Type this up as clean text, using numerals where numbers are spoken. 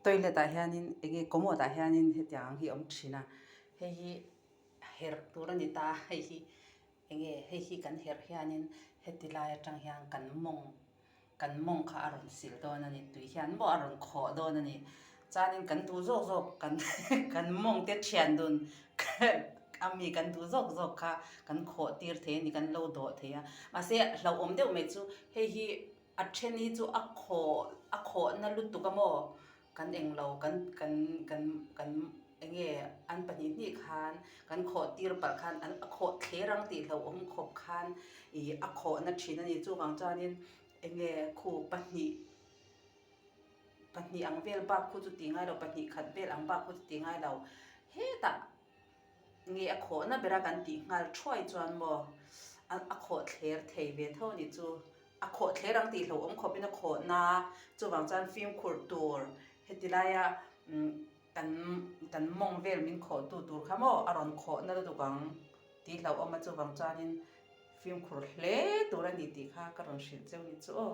Toilet ah hianin enge commode ah hianin hetiang ang hi a awm thin a, hei hi herh tur a ni ta a, hei hi enge hei hi kan herh hianin heti lai atang hian kan mawng kan mawng kha a rawn sil dawn a ni tui hian maw a rawn khawh dawn a ni chuanin kan duh zawk zawk kan kan mawng te thian dun a mi kan duh zawk zawk kha kan khawh tir thei a ni kan lo dawh thei a mahse hlauhawm deuh mai chu hei hi A then hi chu a khawh a khawhna lutuk a maw? Kan englo kan kan kan kan enge an pahnihnih khan kan khawh tir palh khan an a khawh thler ang tih hlauhawm khawp khan ih a khawhna thin a ni. Chuvang chuanin enge khu pahnih pahnih ang vel bak khu chu tih ngai lo pahnih khat vel ang bak khu chu tih ngai lo hetah Nge a khawhna bera kan tih nghal thuai chuan maw a khawh thler thei ve tho a nih chu. A khawh thler ang tih hlauhawm khawpin a khawhna chuvang chuan fimkhur tur heti laia kan kan mawng vel min khawhtu tur kha maw a rawn khawhna lutuk ang tih hlauhawm a chuvang chuanin fimkhur hle tur a ni tih kha ka rawn hrilh cheu ni chu aw.